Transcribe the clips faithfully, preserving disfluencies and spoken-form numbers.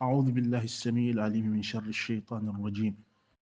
أعوذ بالله السميع العليم من شر الشيطان الرجيم.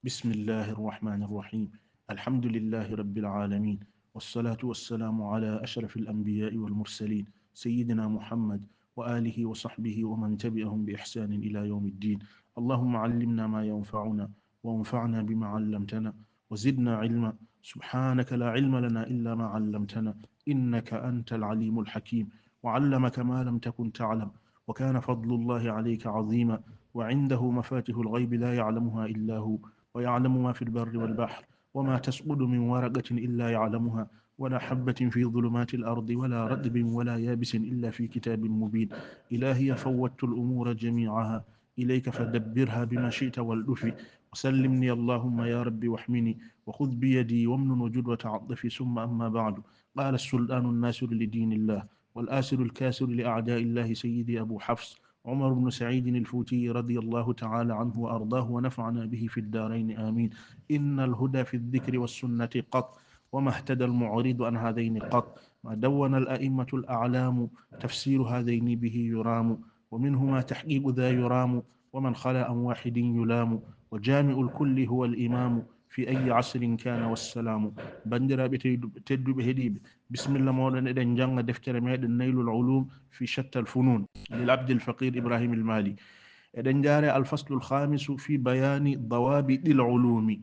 بسم الله الرحمن الرحيم. الحمد لله رب العالمين، والصلاة والسلام على أشرف الأنبياء والمرسلين، سيدنا محمد وآله وصحبه ومن تبعهم بإحسان إلى يوم الدين. اللهم علمنا ما ينفعنا، وانفعنا بما علمتنا، وزدنا علما. سبحانك لا علم لنا إلا ما علمتنا، إنك أنت العليم الحكيم. وعلمك ما لم تكن تعلم، وكان فضل الله عليك عظيما، وعنده مفاتح الغيب لا يعلمها إلا هو، ويعلم ما في البر والبحر، وما تسقط من ورقة إلا يعلمها، ولا حبة في ظلمات الأرض ولا رطب ولا يابس إلا في كتاب مبين. إلهي فوضت الأمور جميعها إليك فدبرها بما شئت والطف، وسلمني اللهم يا رب واحمني، وخذ بيدي وامنن وجد وتعطف. ثم أما بعد، قال السلطان الناصر لدين الله والآسر الكاسر لأعداء الله سيدي أبو حفص عمر بن سعيد الفوتي رضي الله تعالى عنه وأرضاه ونفعنا به في الدارين آمين. إن الهدى في الذكر والسنة قط، وما اهتدى المعرض عن هذين قط، ما دون الأئمة الأعلام تفسير هذين به يرام، ومنهما تحقيق ذا يرام، ومن خلا عن واحد يلام، وجامع الكل هو الإمام في أي عصر كان والسلام. Banndiraaɓe teddu-, tedduɓe heɗiiɓe, bisimilla mooɗon, eɗen njannga deftere meɗen Naylul Ulum fi Shatta al Funun lil Abdil Faqir Ibrahim al Mali. Eɗen njaare al faslu al khamisu fi bayani dawabiɗil ulumi.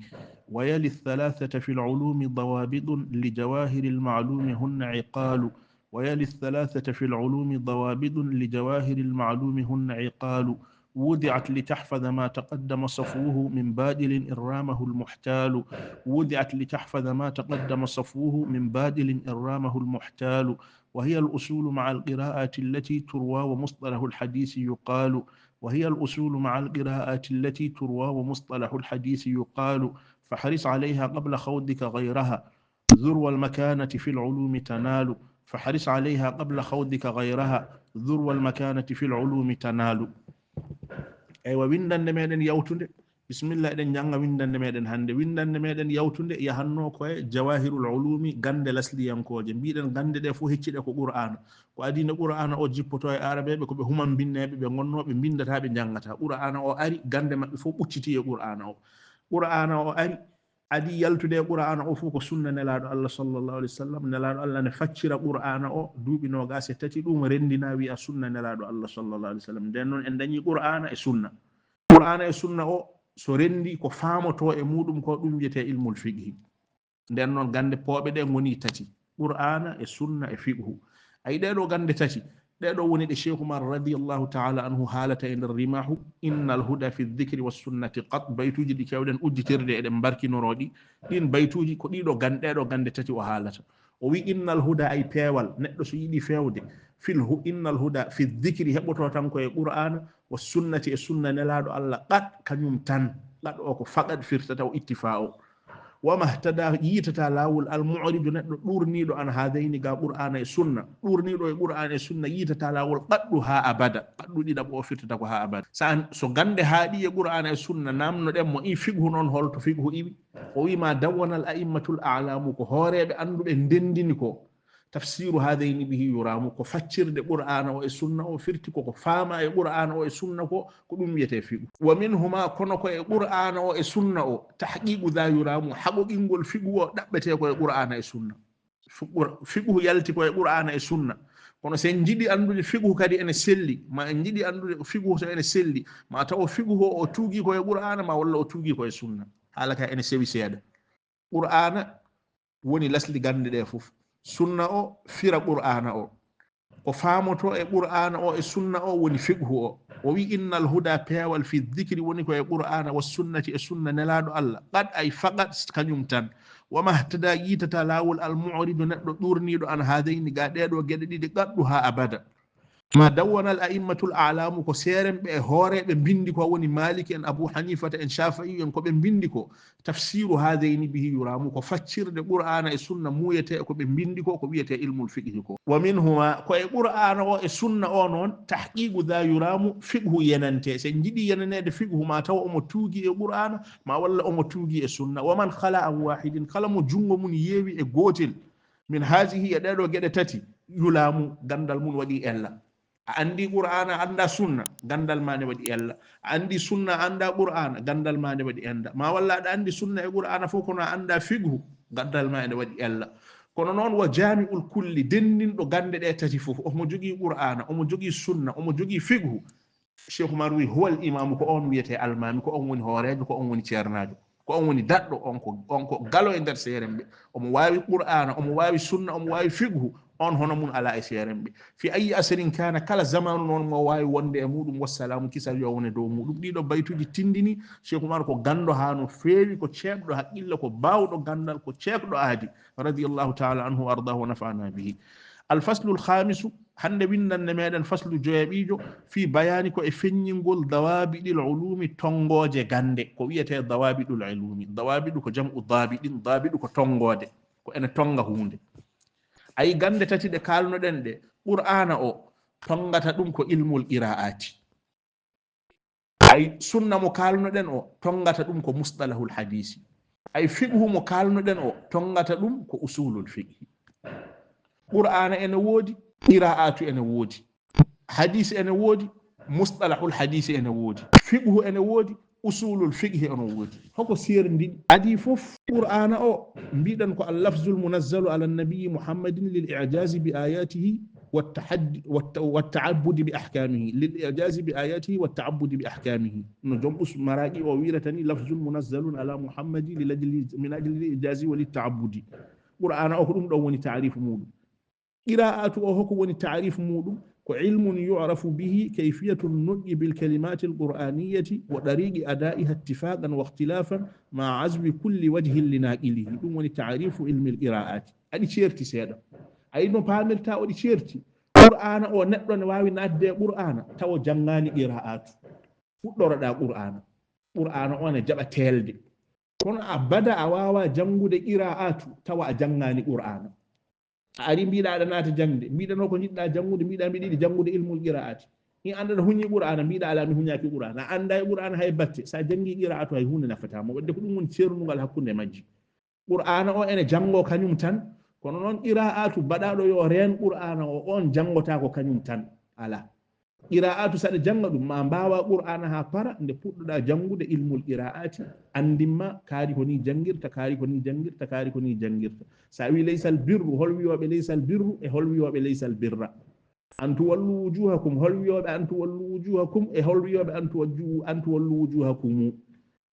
ويلي الثلاثة في العلوم ضوابط لجواهر المعلوم هن عقال. ويلي الثلاثة في العلوم ضوابط لجواهر المعلوم هن عقال. وضعت لتحفظ ما تقدم صفوه من باطل إن رامه المحتال. وضعت لتحفظ ما تقدم صفوه من باطل إن رامه المحتال. وهي الأصول مع القراءات التي تروى ومصطلح الحديث يقال. وهي الأصول مع القراءات التي تروى ومصطلح الحديث يقال. فاحرص عليها قبل خوضك غيرها، ذروى المكانة في العلوم تنال. فاحرص عليها قبل خوضك غيرها، ذروى المكانة في العلوم تنال. Eywa, winndannde meɗen yawtunde. Bisimilla, eɗen njannga winndannde meɗen hannde. Winndannde meɗen yawtunde yahanno ko e Jawahirul Ulumi, gannde lasliyankooje. Mbiɗen gannde ɗe fof hecciɗe ko Qur'aana. Ko adii nde Qur'aana o jippoto e Aarabeeɓe, ko ɓe humambinneeɓe, ɓe ngonnoo, ɓe mbinndataa, ɓe njanngataa. Qur'aana o ari, gannde maɓɓe fof ɓucciti e Qur'aana o. Qur'aana o ari, adii yaltude e Qur'aana o fof ko sunna Nelaaɗo Allah sallallahu alaihi wasallam. Nelaaɗo Allah ne faccira Qur'aana o duuɓi noogaas e tati, ɗum renndina wiya sunna Nelaaɗo Allah sallallahu alaihi wasallam. Nden noon en dañii Qur'aana e sunna. Qur'aana e sunna o so renndi ko faamoto e muɗum ko ɗum wiyetee ilmul fiqhi. Nden noon gannde pooɓe ɗe ngoni tati, Qur'aana e sunna e fiqhu. Ayi, ɗee ɗoo gannde tati, ɗee ɗoo woni ɗe Cheikh Umar radiyallahu ta'ala anhu haalata e nder Rimahu, "Innal huda fi dhikri was sunnati qat." Baytuuji ɗi keewɗen udditirde, eɗen mbarkinoroo ɗi. Ɗiin baytuuji ko ɗii ɗoo gan-, ɗee ɗoo gannde tati o haalata. O wi, "Innal huda," ay peewal, neɗɗo so yiɗi feewde, fil hu-, "Innal huda fi dhikri," heɓoto tan ko e Qur'aana, "was sunnati," e sunna Nelaaɗo Allah, "qat," kañum tan. Qat o ko faqat firtata, o ittifa o. "Wa mahtada," yiitata laawol, "al mu'ridu," neɗɗo ɗuurniiɗo, "an hadayni," ga Qur'aana e sunna. Ɗuurniiɗo e Qur'aana e sunna yiitata laawol qaddu haa abada. Qaddu ɗiɗaɓo o firtata ko haa abada. Sa an, so gannde haaɗi e Qur'aana e sunna, naamnoɗen mo, i fiqhu noon, holto fiqhu iwi? O wi, "Ma dawwana al a'immatul a'lamu," ko hooreeɓe annduɓe ndenndini ko. "Tafsiru hadayni bihi yuramu," ko faccirde Qur'aana o e sunna o firti, ko ko faama e Qur'aana o e sunna ko, ko ɗum wiyetee fiqhu. "Wa minhuma," kono ko e Qur'aana o e sunna o, "tahqiqu dha yuramu," haɓoqingol fiqhu o ɗaɓɓetee ko e Qur'aana e sunna. Fu-, Qur-, fiqhu yalti ko e Qur'aana e sunna. Kono so en njiɗi anndude fiqhu kadi ene selli, ma en njiɗi anndude fiqhu so ene selli, ma taw fiqhu o, o tuugi ko e Qur'aana, ma walla o tuugi ko e sunna. Haala ka ene sewi seeɗa. Qur'aana woni lasli gannde ɗe fof. Sunna o fira Qur'aana o. Ko faamoto e Qur'aana o e sunna o woni fiqhu o. O wi, "Innal huda," peewal, "fi dhikri," woni ko e Qur'aana, "wa sunnati," e sunna Nelaaɗo Allah. "Qat," ay faqat, kañum tan. "Wa mahtada," yiitata laawol, "al mu'ridu," neɗɗo ɗuurniiɗo, "an hadayni," ga ɗee ɗoo geɗe ɗiɗi, "qaddu," haa abada. "Ma dawwana al a'immatul a'lamu," ko seerenɓe e hooreeɓe mbinndi ko, woni Maaliki en, Abu Hanifata en, Shafi'i en, ko ɓe mbinndi ko. "Tafsiru hadayni bihi yuramu," ko faccirde Qur'aana e sunna muuyetee ko ɓe mbinndi ko, ko wiyetee ilmul fiqhi ko. "Wa minhuma," ko e Qur'aana o e sunna o noon, "tahqiqu dha yuramu," fiqhu yenantee. So en njiɗi yenaneede fiqhu, ma taw omo tuugi e Qur'aana, ma walla omo tuugi e sunna. "Wa man khala an wahidin," kala mo junngo mum yeewi e gootel, "min hazihi," e ɗee ɗoo geɗe tati, "yulamu," ganndal mum waɗi ella. A anndi Qur'aana, a anndaa sunna, ganndal maa ne waɗi ella. A anndi sunna, a anndaa Qur'aana, ganndal maa ne waɗi ella. Ma walla aɗa anndi sunna e Qur'aana fof, kono a anndaa fiqhu, ganndal maa ene waɗi ella. Kono noon, wa jaami'ul kulli, denndinɗo gannde ɗe tati fof, omo jogii Qur'aana, omo jogii sunna, omo jogii fiqhu. Cheikh Oumar wi, huwal imaamu, ko oon wiyetee almaami, ko oon woni hooreejo, ko oon woni ceernaajo, ko oon woni daɗɗo, on ko, on ko galo e nder seeremɓe. Omo waawi Qur'aana, omo waawi sunna, omo waawi fiqhu, on hono mum alaa e seeremɓe. Fi ayyi asrin kaana, kala zamaanu noon mo waawi wonde e muuɗum, wassalaamu, kisal yo wone dow muuɗum. Ɗiɗo baytuuji tinndini, Cheikh Oumar ko ganndo haa no feewi, ko ceeɓɗo haqqille, ko baawɗo ganndal, ko ceekɗo aadi, radiyallahu ta'ala anhu wa ardaahu wa nafa'ana bihi. Al faslul khaamisu, hannde winndanɗe meɗen faslu joyaɓiijo, fii bayaani ko e feññingol dawaabiɗil ulumi, tonngooje gannde, ko wiyetee dawaabiɗul ulumi. Dawaabiɗu ko jam'u daabiɗin, daabiɗu ko tonngoode, ko ene tonnga huunde. Ay gannde tati ɗe kaalnoɗen ɗe, Qur'aana o tonngata ɗum ko ilmul qiraa'aati. Ay sunna mo kaalnoɗen o tonngata ɗum ko mustalahul hadiisi. Ay fiqhu mo kaalnoɗen o tonngata ɗum ko usulul fiqhi. Qur'aana ene woodi, qiraa'atu ene woodi, hadiisi ene woodi, mustalahul hadiisi ene woodi, fiqhu ene woodi, usulul fiqhi ene woodi. Hoko seerndini? Adii fof, Qur'aana o mbiɗen ko al lafzul munazzalu ala nabiyyi Muhammadin lil i'jazi bi ayatihi wa tahaddi-, wa ta-, wa ta'abbudi bi ahkamihi, lil i'jazi bi ayatihi wa ta'abbudi bi ahkamihi. No joom us-, maraaqi o wiirata ni, lafzun munazzalun ala Muhammadi lil ajli, min ajli lil i'jazi wa lit ta'abbudi. Qur'aana o ko ɗum ɗon woni taarifu muuɗum. Qiraa'atu o hoko woni taarifu muuɗum? Ko ilmun yu'rafu bihi kayfiyatu nutqi bil kalimati al qur'aniyati wa dariqi ada'iha ittifaqan wa ikhtilafan ma'a azwi kulli wajhin li naqilihi. Ɗum woni taarifu ilmi al qiraa'ati. Aɗi ceerti seeɗa. Ayi no paamirta o ɗi ceerti. Qur'aana o, neɗɗo ne waawi naatde e Qur'aana tawa janngaani qiraa'atu. Fuɗɗoroɗaa Qur'aana. Qur'aana o ne jaɓa teelde. Kono abada a waawaa janngude qiraa'atu tawa a janngaani Qur'aana. A ari mbiɗa aɗa naata jaŋde, mbiɗa no ko njiɗɗa janngude, mbiɗa mbiɗa yiɗi janngude ilmul qiraa'ati. Ni annda aɗa huñi Qur'aana, mbiɗa alaa mi huñaaki Qur'aana. A annda e Qur'aana hay batte, so a janngi qiraa'atu hay huunde nafataa mo. Wadde ko ɗum woni ceernungal hakkunde majji. Qur'aana o ene janngoo kañum tan, kono noon qiraa'atu baɗaaɗo yo reen Qur'aana o, oon janngotaa ko kañum tan. Alaa. Qiraa'atu, so aɗa jannga ɗum, ma mbaawaa Qur'aana haa para, nde puɗɗoɗaa janngude ilmul qiraa'ati, anndin ma kaari ko nii janngirta, kaari ko nii janngirta, kaari ko nii janngirta. So a wii laysal birru, hol wiyooɓe laysal birru e hol wiyooɓe laysal birra? An tuwallu wujuhakum, hol wiyooɓe an tuwallu wujuhakum e hol wiyooɓe an tuwajju-, an tuwallu wujuhakumu?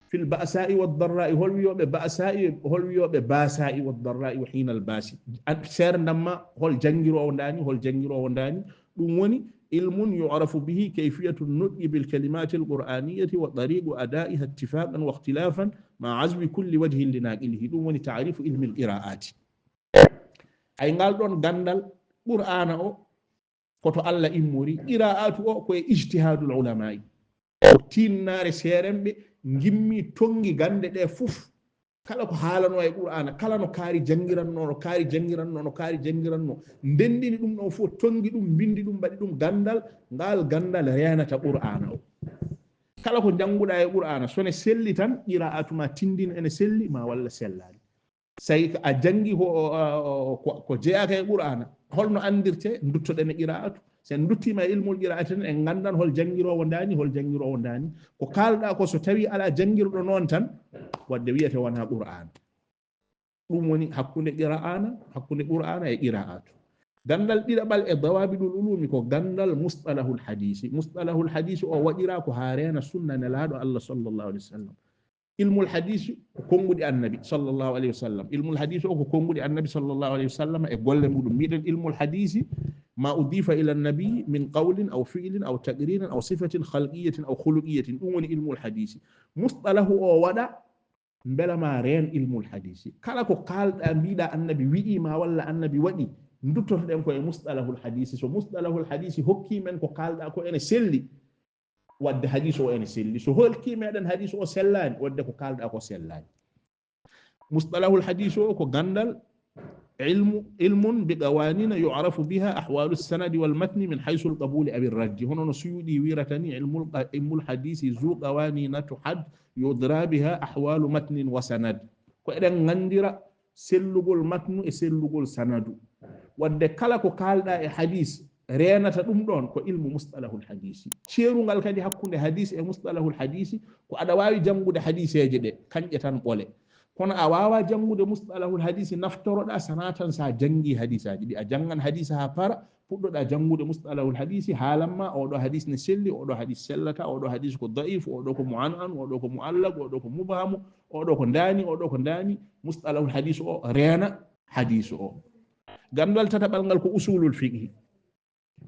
Fil ba'sa'i wad darra'i, hol wiyooɓe ba'sa'i, hol wiyooɓe ba'sa'i wad darra'i wa hinal ba'si? An, seerndam ma, hol janngiroowo ndaani, hol janngiroowo ndaani? Ɗum woni ilmun yu'rafu bihi kayfiyatu nutqi bil kalimatil qur'aniyati wa tariqu ada'iha ittifaqan wa ikhtilafan ma'a azwi kulli wajhin li naqilihi. Ɗum woni ta'rifu ilmil qira'ati. Ay ngal ɗon ganndal Qur'aana o, ko to Allah immori. Qiraa'atu o ko e ijtihaadul ulama'i. Ko tinnaare seeremɓe ngimmi tonngi gannde ɗe fof. Kala ko haalanoo e Qur'aana, kala no kaari janngiranno, no kaari janngiranno, no kaari janngiranno, ndenndini ɗum ɗon fof, tonngi ɗum, mbinndi ɗum, mbaɗi ɗum ganndal, ngal ganndal reenata Qur'aana o. Kala ko njannguɗaa e Qur'aana, so ne selli tan, qiraa'atu ma tinndin ene selli, ma walla sellaani. Say ko a janngi ko, o, o, ko, ko jeyaaka e Qur'aana, holno anndirtee? Nduttoɗen e qiraa'atu. So en nduttiima e ilmul qiraa'ati tan, en nganndan hol janngiroowo ndaani, hol janngiroowo ndaani. Ko kaalɗaa ko, so tawii alaa janngirɗo noon tan, wadde wiyete wonaa Qur'aana. Ɗum woni hakkunde qira'aana, hakkunde Qur'aana e qiraa'atu. Ganndal ɗiɗaɓal e dawaabidul ulumi ko ganndal mustalahul hadiisi. Mustalahul hadiisi o waɗiraa ko haa reena sunna Nelaaɗo Allah sallallahu alayhi wa sallam. Ilmul hadiisi ko konnguɗi Annabi sallallahu alayhi wa sallam. Ilmul hadiisi o ko konnguɗi Annabi sallallahu alayhi wa sallam e golle muɗum. Mbiɗen ilmul hadiisi ma udifa ila nabi min qawlin aw fi'lin aw taqririn aw sifatin khalqiyatin aw khuluqiyatin. Ɗum woni ilmul hadiisi. Mustalahu o waɗa mbela ma reen ilmul hadiisi. Kala ko kaalɗaa, mbiɗa Annabi wi'i ma walla Annabi waɗi, nduttotoɗen ko e mustalahul hadiisi. So mustalahul hadiisi hokkii men ko kaalɗaa ko ene selli, wadde hadiis o ene selli. So hokkii meɗen hadiis o sellaani, wadde ko kaalɗaa ko sellaani. Mustalahul hadiis o ko ganndal ilmu, ilmun bi qawaaniina yu'rafu biha ahwaalu sanadi wal matni min haysul qabuuli awi raddi. Hono no Suyuuɗi wiirata ni, ilmul qa-, ilmul hadiisi zu qawaaniina tuhad yudra biha ahwaalu matnin wa sanad. Ko eɗen nganndira sellugol matnu e sellugol sanadu. Wadde kala ko kaalɗaa e hadiis, reenata ɗum ɗoon ko ilmu mustalahul hadisi. Ceerungal kadi hakkunde hadis e mustalahul hadisi, ko aɗa waawi janngude hadiseeje ɗe, kañƴe tan ɓole. Kono a waawaa janngude mustalahul hadisi naftoroɗaa sanaa tan so a janngii hadisaaji ɗi. A janngan hadisa haa para, puɗɗoɗaa janngude mustalahul hadisi, haalan ma oɗo hadis ne selli, oɗo hadis sellata, oɗo hadis ko daif, oɗo ko mu'an'an, oɗo ko mu'allaq, oɗo ko mubhamu, oɗo ko ndaani, oɗo ko ndaani, mustalahul hadis o reena hadis o. Ganndal tataɓal ngal ko usulul fiqhi.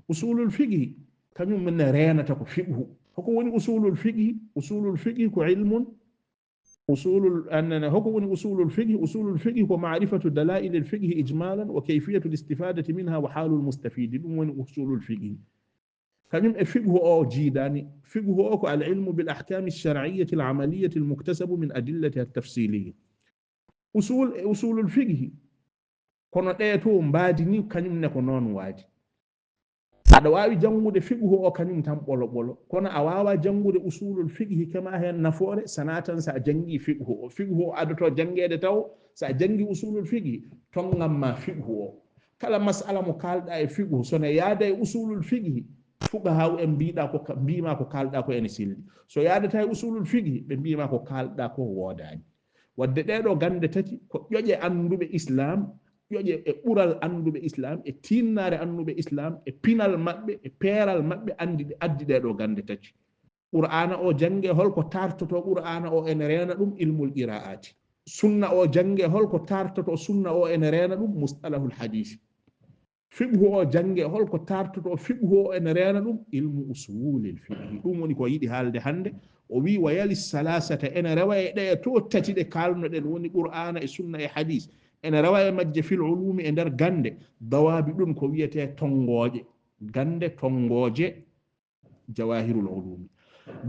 Usulul fiqhi, kañum min ne reenata ko fiqhu. Hoko woni usulul fiqhi? Usulul fiqhi ko ilmun, usulul, annana, hoko woni usulul fiqhi? Usulul fiqhi ko ma'rifatu dalailil fiqhi ijmalan wa kayfiyatul istifadati minha wa halul mustafidi. Ɗum woni usulul fiqhi. Kañum e fiqhu o jiidani. Fiqhu o ko al ilmu bil ahkami shar'iyyati al amaliyati al muktasabu min adillati at tafsiliya. Usul e usulul fiqhi, kono ɗee to mbaadi ni, kañum ne ko noon waadi. Aɗa waawi janngude fiqhu o kañum tan ɓolo ɓolo, kono a waawaa janngude usulul fiqhi, keɓaa heen nafoore, sanaa tan so a janngii fiqhu o. Fiqhu o adoto janngeede taw, so a janngii usulul fiqhi, tonngan ma fiqhu o. Kala masala mo kaalɗaa e fiqhu, so ne yaada e usulul fiqhi, fuqahaa en mbiiɗaa ko ka-, mbiimaa ko kaalɗaa ko ene selli. So yaadataa e usulul fiqhi, ɓe mbiimaa ko kaalɗaa ko woodaani. Wadde ɗee ɗoo gannde tati ko ƴoƴe annduɓe Islaam, ƴoƴe e ɓural annduɓe Islaam, e tiinnaare annduɓe Islaam, e pinal maɓɓe, e peeral maɓɓe anndi, addi ɗee ɗoo gannde tati. Qur'aana o jannge, hol ko taartotoo Qur'aana o ene reena ɗum? Ilmul qiraa'aati. Sunna o jannge, hol ko taartotoo sunna o ene reena ɗum? Mustalahul hadiisi. Fiqhu o jannge, hol ko taartotoo fiqhu o ene reena ɗum? Ilmu usulil fiqhi. Ɗum woni ko yiɗi haalde hannde. O wii, "Wa yali salasata, ene rewa e ɗee to tati ɗe kaalnoɗen, woni Qur'aana e sunna e hadiis. Ene rewa e majje fil ulumi, e nder gannde, dawaabi ɗum ko wiyetee tonngooje." Gannde tonngooje, jawahirul ulumi.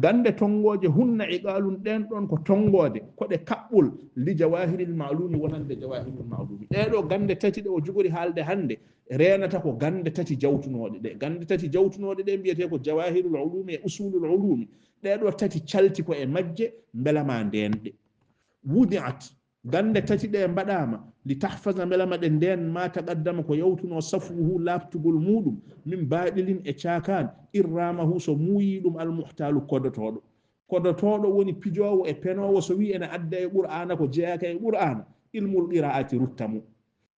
Gannde tonngooje hunna iqaalun, ɗeen ɗoon ko tonngoode, ko ɗe kaɓɓol, li jawahiril ma'lumi, wonande jawahirul ma'lumi. Ɗee ɗoo gannde tati ɗe o jogori haalde hannde, reenata ko gannde tati jawtunooɗe ɗe. Gannde tati jawtunooɗe ɗe mbiyetee ko jawahirul ulumi e usulul ulumi. Ɗee ɗoo tati calti ko e majje, mbela ma ndeen ɗe. Wudi'at, gannde tati ɗe mbaɗaama, li tahfaza, mbela ma ɗe ndeen, ma taqaddama, ko yawtunoo, safwuhu, laaɓtugol muuɗum, min baaɗilin, e caakaan, irramahu, so muuyi ɗum, almuhtaalu, kodotooɗo. Kodotooɗo woni pijoowo e penoowo, so wii ene adda e Qur'aana ko jeyaaka e Qur'aana, ilmul qiraa'ati rutta mo.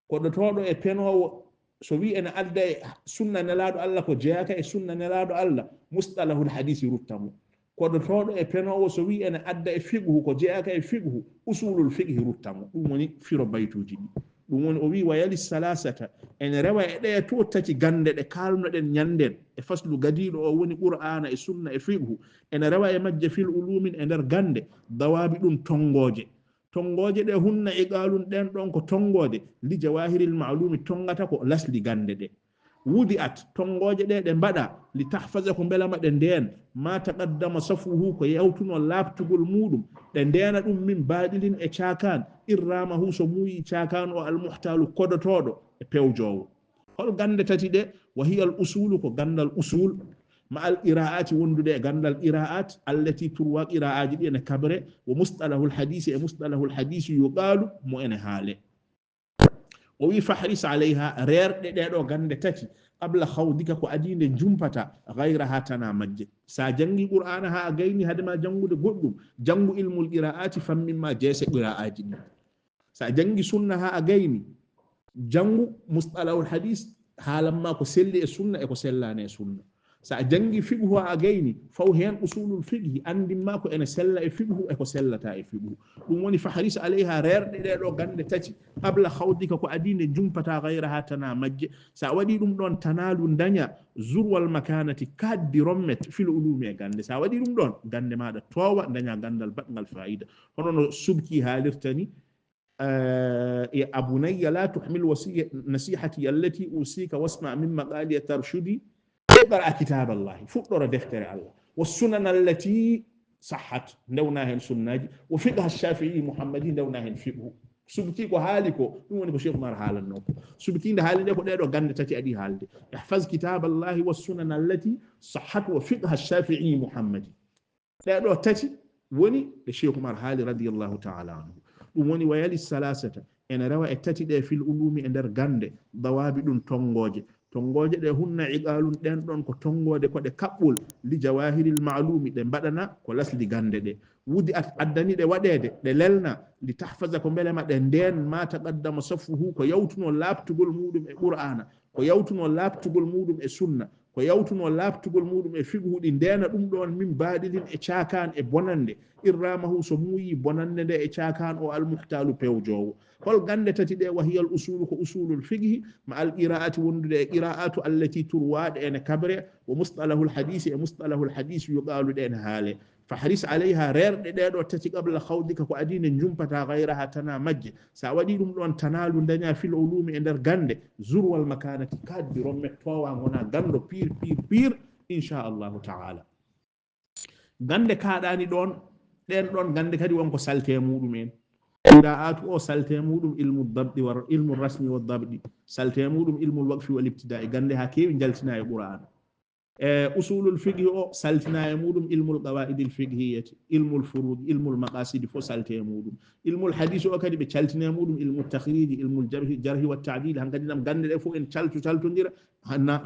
Kodotooɗo e penoowo, so wii ene adda e sunna Nelaaɗo Allah ko jeyaaka e sunna Nelaaɗo Allah, mustalahul hadiisi rutta mo. Kodotooɗo e penoowo, so wii ene adda e fiqhu ko jeyaaka e fiqhu, usulul fiqhi rutta mo. Ɗum woni firo baytuuji ɗi. Ɗum woni o wii, "Wa yali salasata, ene rewa e ɗee to tati gannde ɗe kaalnoɗen ñannden, e faslu gadiiɗo o, woni Qur'aana e sunna e fiqhu, ene rewa e majje fil ulumin, e nder gannde, dawaabi ɗum tonngooje." Tonngooje ɗe hunna iqaalun, ɗeen ɗoon ko tonngoode, li jawahiril ma'lumi, tonngata ko lasli gannde ɗe. Wudi'at, tonngooje ɗe ɗe mbaɗa, li tahfaza, ko mbela ma ɗe ndeen, ma taqaddama safwuhu, ko yawtunoo laaɓtugol muuɗum, ɗe ndeena ɗum min baaɗilin e caakaan, irramahu, so muuyi caakaan o, almuhtaalu, kodotooɗo e pewjoowo. Hol gannde tati ɗe? Wa hiya al usulu, ko ganndal usul, ma al qiraa'ati, wondude e ganndal qiraa'at, allati turwa, qiraa'aaji ɗi ene kabre, wa mustalahul hadiisi, e mustalahul hadiisi, yuqaalu, mo ene haale. O wi, "Fahris alayha, reerɗe ɗee ɗoo gannde tati, qabla khawdika, ko adii nde njumpata, ghayraha, tanaa majje." So a janngii Qur'aana haa a gayni, hade ma janngude goɗɗum, janngu ilmul qiraa'aati, fammin ma jeese qiraa'aaji ɗi. So a janngi sunna haa a gayni, janngu mustalahul hadiis, haalan ma ko selli e sunna e ko sellaani e sunna. So a janngi fiqhu haa a gayni, faw heen usulul fiqhi, anndin ma ko ene sella e fiqhu e ko sellata e fiqhu. Ɗum woni, "Fahris alayha, reerɗe ɗee ɗoo gannde tati, qabla khawdika, ko adii nde njumpata, ghayraha, tanaa majje." So a waɗii ɗum ɗoon, tanaalu, daña, zurwal makaanati, kaaddi, rommet, fil ulumi, e gannde. So a waɗii ɗum ɗoon, gannde maaɗa toowa, daña ganndal baɗngal faayida. Hono no Subki haalirta ni, آه، يا بني لا تهمل وصية، نصيحتي التي أوصيك واسمع من مقالي ترشدي. اقرأ كتاب الله، fuɗɗoro deftere Allah. والسنن التي صحت، ndewna heen sunnaaji. وفقه الشافعي محمدي، ndewna heen fiqhu. Subki ko haali ko, ɗum woni ko Cheikh Oumar haalannoo ko. Subki nde haali nde ko ɗee ɗoo gannde tati adii haalde. احفظ كتاب الله والسنن التي صحت وفقه الشافعي محمدي. Ɗee ɗoo tati woni ɗe Cheikh Oumar haali radiyallahu ta'ala anhu. Ɗum woni, "Wa yali salasata, ene rewa e tati ɗe, fil ulumi, e nder gannde, dawaabi ɗum tonngooje, Tonngooje ɗe hunna iqaalun ɗen ɗon ko tonngoode ko ɗe kaɓɓol, li jawahiril ma'lumi, ɗe mbaɗana ko lasli gannde ɗe. Wudi at addani ɗe waɗeede, ɗe lelna, li tahfaza ko mbele ma ɗe ndeen ma taqaddama safuhu ko yawtuno laaɓtugol muuɗum e Qur'aana, ko yawtuno laaɓtugol muuɗum e sunna, ko yawtuno laaɓtugol muuɗum e fiqhu ɗi ndeena ɗum ɗoon min baaɗilin e caakaan e bonannde, irramahu so muuyi bonannde nde e caakaan o almuhtaalu pewjoowo. Hol gannde tati ɗe? Wa hiyal usulu ko usulul fiqhi ma al qiraati wondude e qiraatu allati turwa ɗe ene kabre, wa mustalahul hadisi e mustalahul hadis yuqaalu ɗe ene haale. Fahris alayha reerɗe ɗe ɗo tati qabla khawdika ko adii nde jumpata ghayraha tana majje. Sa waɗi ɗum ɗon tanaalu daña fil ulumi e nder gannde zurwal makanati kaddi romme towa ngona ganndo pir pir pir inchallahu taala. Gannde kaɗani ɗon ɗen ɗon gannde kadi wonko salte muɗum en. Qira'atu o salte muɗum ilmu dabdi wa ilmu rasmi wa dabdi, salte muɗum ilmul waqfi wal ibtida'i, gannde ha kewi jaltina e Qur'an. E usulul fiqhi o saltina e muɗum ilmul qawaidil fiqhiyati, ilmul furud, ilmul maqasidi fo salte e muɗum. Ilmul hadisi o kadi ɓe caltina e muɗum ilmul takhriji, ilmul jarhi, jarhi wa ta'dil. Hankadi nam gannde ɗe fo en caltu caltodira,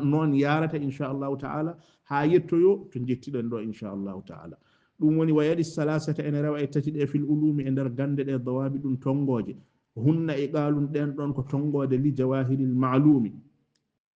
noon yarata inchallahu taala ha yettoyo to jettiɗen ɗo inchallahu taala. Ɗum woni wa yadi salasata ene rewa e tati ɗe fil ulumi e nder gannde ɗe dawabi ɗum tonngoje. Hunna e qalun ɗen ɗon ko tonngoode li jawahiril ma'lumi.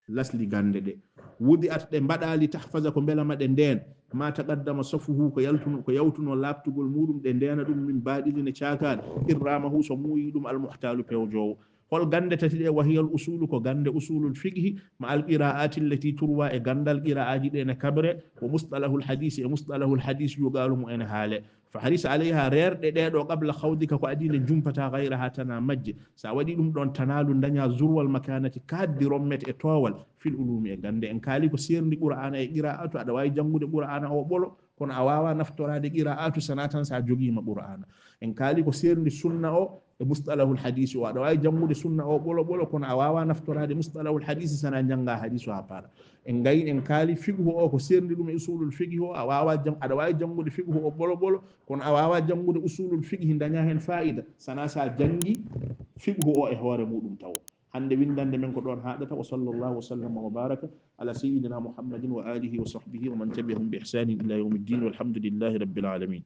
Lasli gannde ɗe wudi at ɗe mbaɗali tahfaza ko mbela ma ɗe ndeen ma taqaddama safuhu ko yaltuno ko yawtuno laaɓtugol muɗum ɗe ndeena ɗum min baaɗilina caakaan irramahu so muuyi ɗum almuhtaalu pewjoowo. Hol gannde tati ɗe? Wa hiyal usulu ko gannde usulul fiqhi ma al qiraati allati turwa e ganndal qiraaji ɗe ne kabre, wa mustalahul hadisi e mustalahul hadis yuqaalu mo ene haale. Fahris alayha reerɗe ɗe ɗo qabla khawdika ko adii nde jumpata ghayraha tana majje. Sa waɗi ɗum ɗon tanaalu daña zurwal makanati kaddi rommet e toowal fil ulumi e gannde. En kaali ko serndi Qur'ana e qira'atu, aɗa wawi janngude Qur'ana o ɓolo kono a wawa naftorade qira'atu sana tan sa jogiima Qur'ana. En kaali ko serndi sunna o e mustalahul hadisi o, aɗa wawi janngude sunna o ɓolo ɓolo kono a wawa naftorade mustalahul hadisi sana jannga hadisu ha paara. En gayi en kaali fiqhu o ko serndi ɗum e usulul fiqhi o, a wawa jang aɗa wawi janngude fiqhu o ɓolo ɓolo kono a wawa janngude usulul fiqhi daña hen fa'ida sana sa janngi fiqhu o e hoore muɗum taw. Hannde winndannde men ko ɗoon haaɗata. Wa sallallahu wa sallama wa baraka ala sayyidina Muhammadin wa alihi wa sahbihi wa man tabi'ahum bi ihsanin ila yawmiddin, walhamdulillahi rabbil alamin.